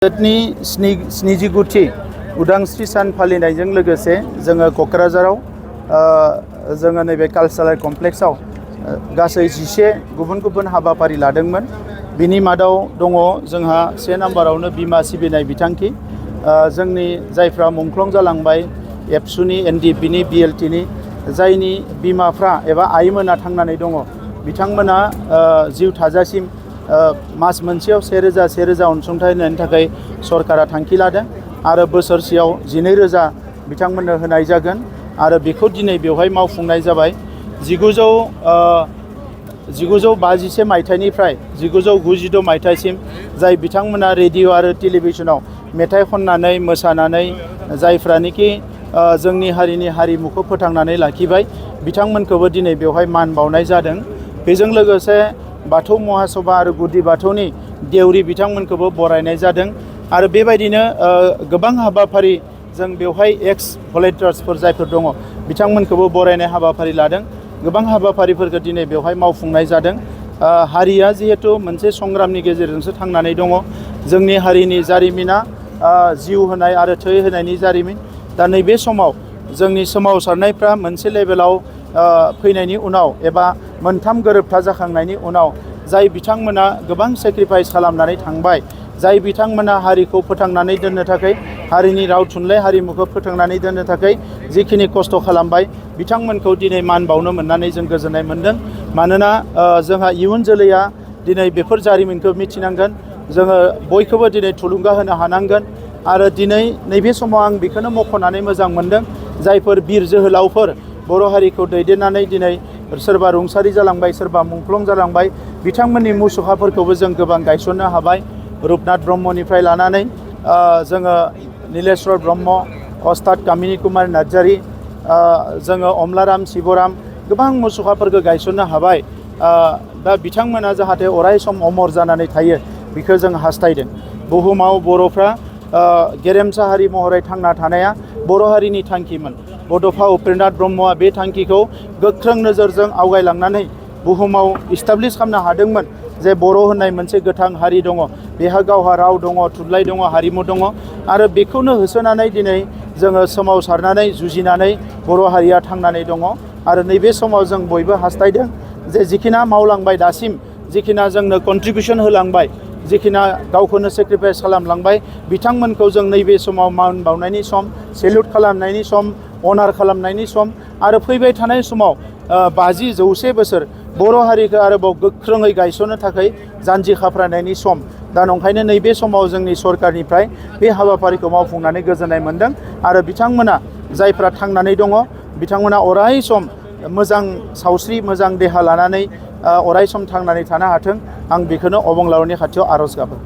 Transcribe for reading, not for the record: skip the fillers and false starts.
भारतनि 79थि उदांस्रि सान फालिनायजों लोगोसे जोङो क'क्राझाराव जोङो नैबे कालचारेल कमप्लेक्सआव गासै 11 गुबुन गुबुन हाबाफारि लादोंमोन। बिनि मादाव दङ जोंहा 1 नाम्बारावनो बिमा सिबिनाय बिथांखि, जोंनि जायफ्रा मुंख्लं जालांबाय एबसुनि एनडिएफबिनि बिएलटिनि जायनि बिमाफ्रा एबा आइमोना थांनानै दङ, बिथांमोना जिउ थाजासिम मास मोनसेयाव 1000 अनसुंथाइ होनायनि थाखाय सरकारा थांखि लादों आरो बोसोरसेयाव 12,000 बिथांमोननो होनाय जागोन आरो बेखौ दिनै बेवहाय मावफुंनाय जाबाय। 1951 मायथाइनिफ्राय 1992 मायथाइसिम जाय बिथांमोना रेडिअ आरो टेलिभिजनाव मेथाइ खननानै मोसानानै जायफ्रानोखि जोंनि हारिनि हारिमुखौ फोथांनानै लाखिबाय, बिथांमोनखौबो दिनै बेवहाय मान बावनाय जादों। बेजों लोगोसे बाथौ महासभा आरो गुदि बाथौनि देउरि बिथांमोनखौबो बरायनाय जादों आरो बेबायदिनो गोबां हाबाफारि जों बेवहाय एक्स भलेन्टियार्सफोर जायफोर दङ बिथांमोनखौबो बरायनाय हाबाफारि लादों। गोबां हाबाफारिफोरखौ दिनै बेवहाय मावफुंनाय जादों। हारिया जिहेतु मोनसे संग्रामनि गेजेरजोंसो थांनानै दङ। जोंनि हारिनि जारिमिना जिउ होनाय आरो थै होनायनि जारिमिन। दा नैबे समाव जोंनि सोमावसारनायफ्रा मोनसे लेभेलाव फैनायनि उनाव एबा मोनथाम गोरोबथा जाखांनायनि उनाव जाय बिथांमोना गोबां सेक्रिफाइस खालामनानै थांबाय, जाय बिथांमोना हारिखौ फोथांनानै दोननो थाखाय, हारिनि राव थुनलाइ हारिमुखौ फोथांनानै दोननो थाखाय जिखिनि खस्थ' खालामबाय, बिथांमोनखौ दिनै मान बावनो मोननानै जों गोजोननाय मोनदों। मानोना जोंहा इयुन जोलैया दिनै बेफोर जारिमिनखौ मिथिनांगोन। जोङो बयखौबो दिनै थुलुंगा होनो हानांगोन आरो दिनै नैबे समाव आं बेखौनो मख'नानै मोजां मोनदों, जायफोर बिर जोहोलावफोर बर' हारिखौ दैदेननानै दिनै सोरबा रुंसारि जालांबाय, सोरबा मुंख्लं जालांबाय, बिथांमोननि मुसुखाफोरखौबो जों गोबां गायसननो हाबाय। रुपनाथ ब्रह्मनिफ्राय लानानै जोङो नीलेश्वर ब्रह्म, अस्ताद कामिनी कुमार नार्जारी, जोङो अमलाराम शिबराम गोबां मुसुखाफोरखौ गायसननो हाबाय। दा बिथांमोना जाहाथे अराय सम अमर जानानै थायो बेखौ जों हास्थायदों। बुहुमाव बर'फ्रा गेरेमसा हारि महरै थांना थानाया बर' हारिनि थांखिमोन। बड'फा उपेन्द्रनाथ ब्रह्मआ बे थांखिखौ गोख्रों नोजोरजों आवगायलांनानै बुहुमाव इस्टाब्लिश खालामनो हादोंमोन जे बर' होननाय मोनसे गोथां हारि दङ, बेहा गावहा राव दङ, थुनलाइ दङ, हारिमु दङ आरो बेखौनो होसोनानै दिनै जोङो सोमावसारनानै जुजिनानै बर' हारिया थांनानै दङ। आरो नैबे समाव जों बयबो हास्थायदों जे जिखिना मावलांबाय दासिम, जिखिना जोंनो कन्ट्रिबिउसन होलांबाय, जिखिना गावखौनो सेक्रिफाइस खालामलांबाय, बिथांमोनखौ जों नैबे समाव मान बावनायनि सम, सेल्युट खालामनायनि सम, अनार खालामनायनि सम आरो फैबाय थानाय समाव 50-100 बोसोर बर' हारिखौ आरोबाव गोख्रोङै गायसननो थाखाय जानजि खाफ्रानायनि सम। दा नंखायनो नैबे समाव जोंनि सरकारनिफ्राय बे हाबाफारिखौ मावफुंनानै गोजोननाय मोनदों आरो बिथांमोना जायफ्रा थांनानै दङ बिथांमोना अराय सम मोजां सावस्रि, मोजां देहा लानानै अराय सम थांनानै थानो हाथों, आं बेखौनो अबंलावरनि खाथियाव आर'ज गाबो।